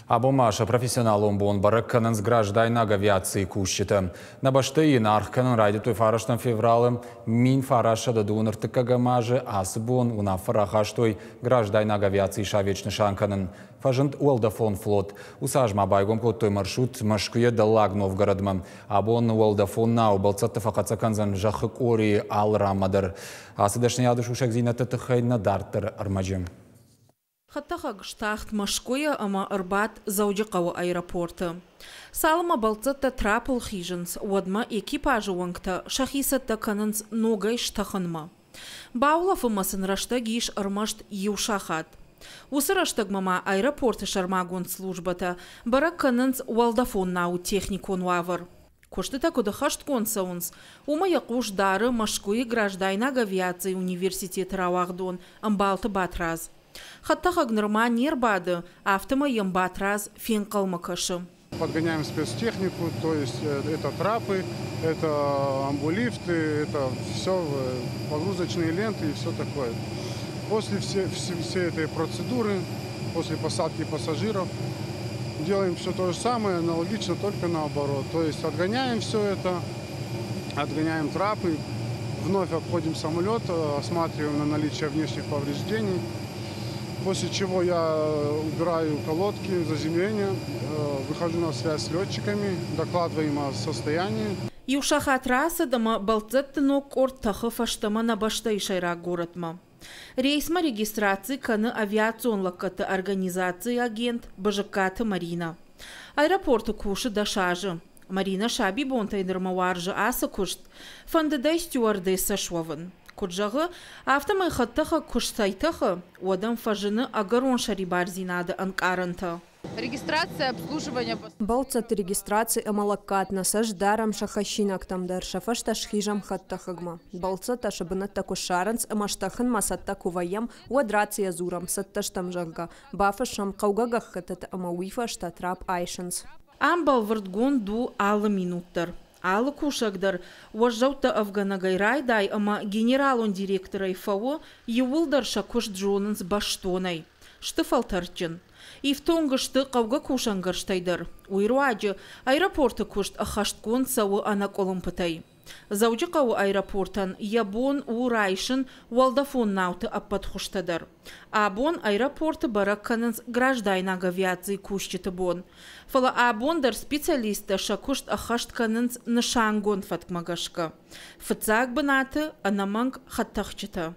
Абон ма сӕ профессионалон бон бӕрӕг кӕнынц граждайнаг авиацийы кусджытӕ. Нӕ бӕстӕйы йын аргъ кӕнын райдыдтой фарӕстӕм февралы 1933 азы ацы бон уынаффӕ рахастой граждайнаг авиацийы совет снысан кӕнын. Фӕзынд уӕлдӕфон флот. Уыцы аз ма байгом кодтой маршрут Мӕскуыйӕ Дӕллаг Новгородмӕ. Абон уӕлдӕфон нау бӕлццӕтты фӕхӕццӕ кӕндзӕн зӕххы къорийы алы ранмӕ дӕр. Ацы дӕсныйады сусӕгдзинӕдты тыххӕй нӕ дарддӕр ӕрмӕджы. Хӕдтӕхӕг стахт Мӕскуыйӕ ӕмӕ ӕрбадт Дзӕуджыхъӕуы аэропорты. Цалынмӕ бӕлццӕттӕ трапыл хизынц, уӕдмӕ экипажы уӕнгтӕ сӕхи цӕттӕ кӕнынц ногӕй стӕхынмӕ. Баулӕфынмӕ сын рӕстӕг ис ӕрмӕст иу сахат. Уыцы рӕстӕгмӕ ма аэропорты сӕрмагонд службӕтӕ бӕрӕг кӕнынц уӕлдӕфон науы техникон уавӕр. Куыстытӕ куыд ӕххӕстгонд цӕуынц, уымӕ йӕ хъус дары Мӕскуыйы граждайнаг авиацийы университеты рауагъдон Ӕмбалты Батрадз. Хӕдтӕхӕг нырма не рбады, афтӕмӕй йӕм Батрадз фенхъӕлмӕ кӕсы. Подгоняем спецтехнику, то есть это трапы, это амбулифты, это все погрузочные ленты и все такое. После всей этой процедуры, после посадки пассажиров, делаем все то же самое, аналогично, только наоборот. То есть отгоняем все это, отгоняем трапы, вновь обходим самолет, осматриваем на наличие внешних повреждений. После чего я убираю колодки заземления, выхожу на связь с летчиками, докладываю им о состоянии. Иу сахат рацыд ӕмӕ бӕлццӕтты ног къорд тӕхы фӕстӕмӕ нӕ бӕстӕйы сӕйраг горӕтмӕ. Рейсмӕ регистраци кӕны авиацион лӕггӕдты организацийы агент Бызыккаты Маринӕ. Аэропорты кусы 10 азы. Маринӕ сабибонтӕй нырмӕ уарзы ацы куыст, фӕндыд ӕй стюардессӕ суӕвын. Куыд зӕгъы, афтӕмӕй хӕдтӕхӕг куы сцӕйтӕхы, уӕд ӕм фӕзыны ӕгӕрон сӕрибардзинады ӕнкъарӕнтӕ. Регистрация, обслуживание. Бӕлццӕтты регистраци ӕмӕ лӕггад нӕ цӕст дарӕм сӕ хӕссинӕгтӕм дӕр, сӕ фӕстӕ схизӕм хӕдтӕхӕгмӕ. Бӕлццӕттӕ сӕ бынӕттӕ куы ссарынц ӕмӕ стӕхынмӕ цӕттӕ куы вӕййӕм, уӕд рацийӕ дзурӕм, цӕттӕ стӕм, зӕгъгӕ. Бафыссӕм хъӕугӕ гӕххӕттытӕ ӕмӕ уый фӕстӕ трап айсынц. Ам бӕлвырдгонд у алы минут дӕр. Алы кусӕг дӕр уӕззӕуттӕ ӕвгӕнӕгӕй райдай ӕмӕ генералон директорӕй фӕуы, иууылдӕр сӕ куыст зонынц бӕстонӕй. Сты фӕлтӕрдджын. Ифтонг сты хъӕугӕ кусӕнгӕрзтӕй дӕр. Уый руаджы аэропорты куыст ӕххӕстгонд цӕуы ӕнӕкъуылымпытӕй. Дзӕуджыхъӕуы аэропортӕн йӕ бон у райсын уӕлдӕфон науты ӕппӕт хуызтӕ дӕр. Абон аэропорты бӕрӕг кӕнынц граждайнаг авиацийы кусджыты бон. Фӕлӕ абон дӕр специалисттӕ сӕ куыст ӕххӕст кӕнынц нысангонд фӕткмӕ гӕсгӕ. Фыццаг бынаты ӕнӕмӕнг хӕдтӕхджытӕ.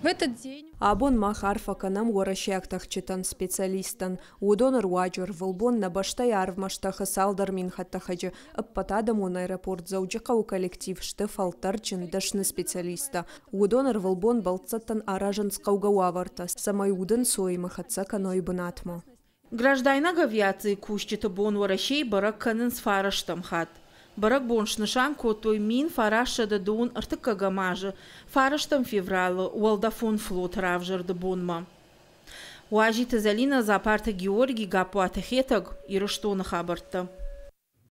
В этот день Абон мах арфӕ кӕнӕм уӕрӕсейаг тӕхджытӕн, специалисттӕн. Уыдоны руаджы ӕрвылбон нӕ бӕстӕйы арвмӕ стӕхы цалдӕр мин хӕдтӕхӕджы. Ӕппӕтадӕмон аэропорт Дзӕуджыхъӕуы коллектив сты фӕлтӕрдджын, дӕсны специалисттӕ. Уыдон ӕрвылбон бӕлццӕттӕн аразынц хъӕугӕ уавӕртӕ, цӕмӕй удӕнцоимӕ хӕццӕ кӕной бынатмӕ. Граждайнаг авиацийы кусджыты бон Уӕрӕсейы бӕрӕг кӕнынц фарӕстӕм хатт. Бӕрӕгбон снысан кодтой 1933 азы фарӕстӕм февралы уӕлдӕфон флоты равзӕрды бонмӕ. Уазиты Зӕлинӕ, Дзапарты Георги, Гаппуаты Хетӕг, Ирыстоны хабӕрттӕ.